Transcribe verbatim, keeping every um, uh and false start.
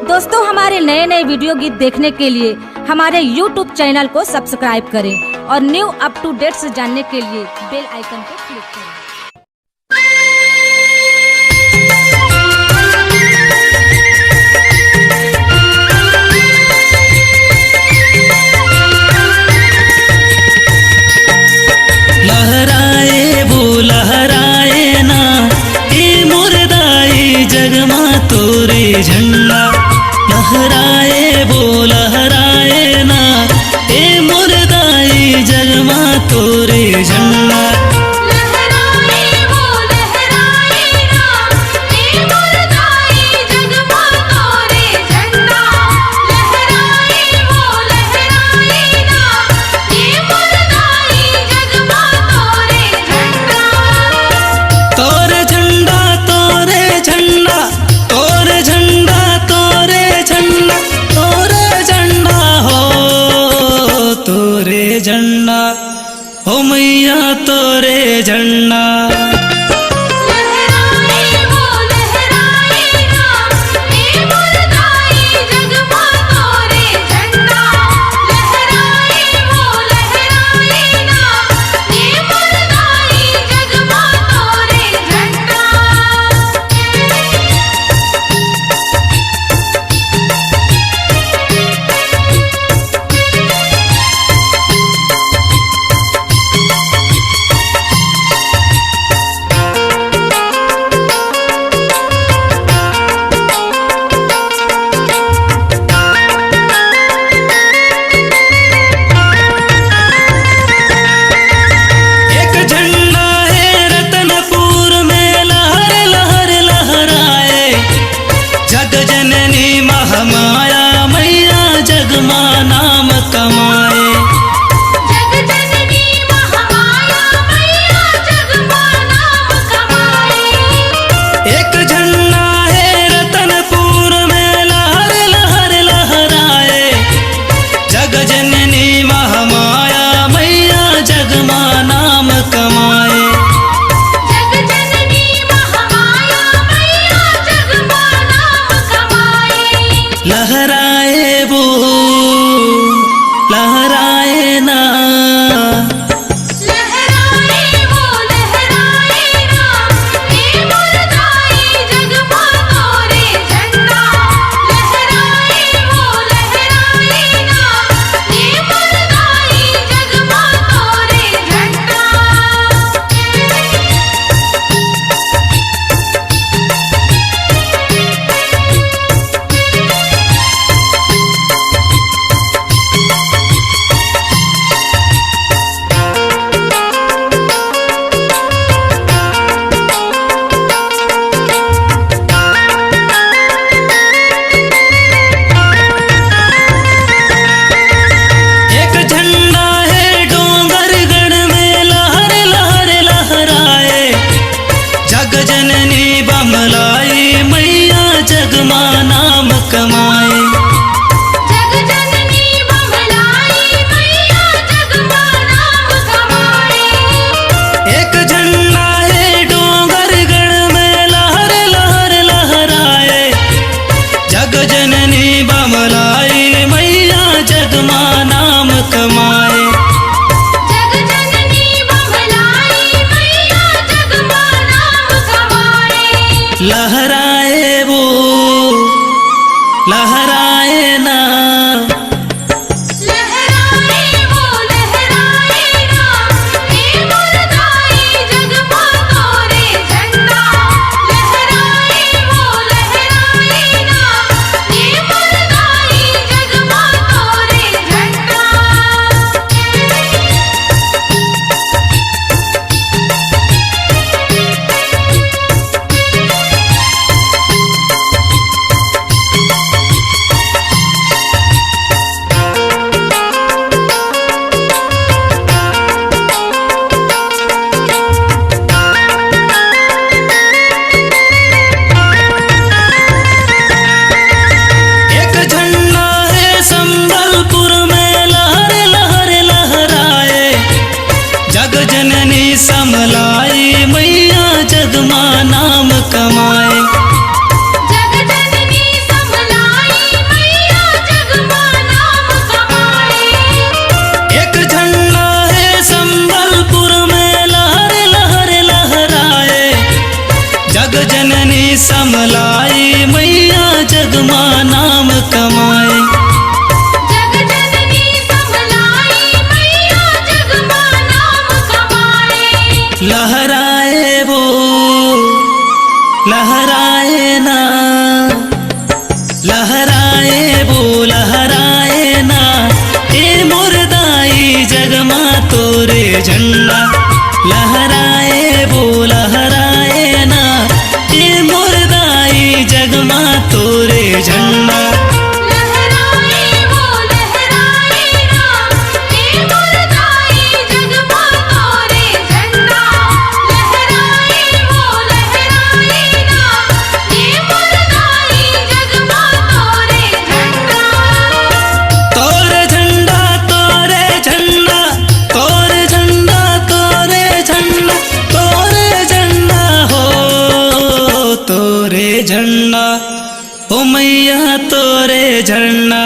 दोस्तों, हमारे नए नए वीडियो गीत देखने के लिए हमारे YouTube चैनल को सब्सक्राइब करें और न्यू अप टू डेट से जानने के लिए बेल आइकन को क्लिक करें। लहराए वो लहराए ना, ए मोर दाई, जग मा तोरे झंडा। लहराए वो लहराए ना, ए मोर दाई, जग मा तोरे झंडा। लहराए वो लहराए ना, ए मोर दाई, जग मा तोरे झंडा। लहराए वो लहराए ना, ए मोर दाई, जग मा तोरे झंडा। तोरे झंडा, तोरे झंडा, तोरे झंडा, तोरे झंडा, तोरे झंडा हो, तोरे झंडा हो मैया, तोरे झंडा। लहराए वो लहराए ना, ए मोर दाई, जग मा तोरे झंडा। लहराए वो लहराए ना, ए मोर दाई, जग मा तोरे झंडा। एक झंडा हे रतनपुर में, लहर लहर लहराए। जग जननी महामाया मैया, जग मा नाम कमाए। जग जननी महामाया मैया, जग मा नाम कमाए। एक झंडा हे रतनपुर में, लहर लहर लहराए। जग जननी महामाया मैया, जग मा नाम कमाए। जग जननी महामाया मैया, जग मा नाम कमाए। लहराए वो, लहराए ना। लहराए वो, लहराए ना, ए मोर दाई, जग मा तोरे झंडा। लहराए वो, लहराए ना, ए मोर दाई, जग मा तोरे झंडा। एक झंडा हे डोंगरगढ़ में, लहर लहर लहराए। जग जननी बमलाई मैया, जग मा नाम कमाए। जग जननी बमलाई मैया, जग मा नाम कमाए। एक झंडा हे डोंगरगढ़ में, लहर लहर लहराए। जग जननी बमलाई मैया, जग मा नाम कमाए। जग जननी बमलाई मैया, जग मा नाम कमाए। लहराए वो, लहराए ना। लहराए वो, लहराए ना, ए मोर दाई, जग मा तोरे झंडा। लहराए वो, लहराए ना, ए मोर दाई, जग मा तोरे झंडा। लहराए वो लहराए ना, ए मोर दाई, जग मा तोरे झंडा। लहराए वो लहराए ना, ए मोर दाई, जग मा तोरे झंडा। लहराए वो लहराए ना, ए मोर दाई, जग मा तोरे झंडा। लहराए वो लहराए ना, ए मोर दाई, जग मा तोरे झंडा। तोरे झंडा, तोरे झंडा, तोरे झंडा, तोरे झंडा, तोरे झंडा हो, तोरे झंडा, ओ मैया तोरे झंडा।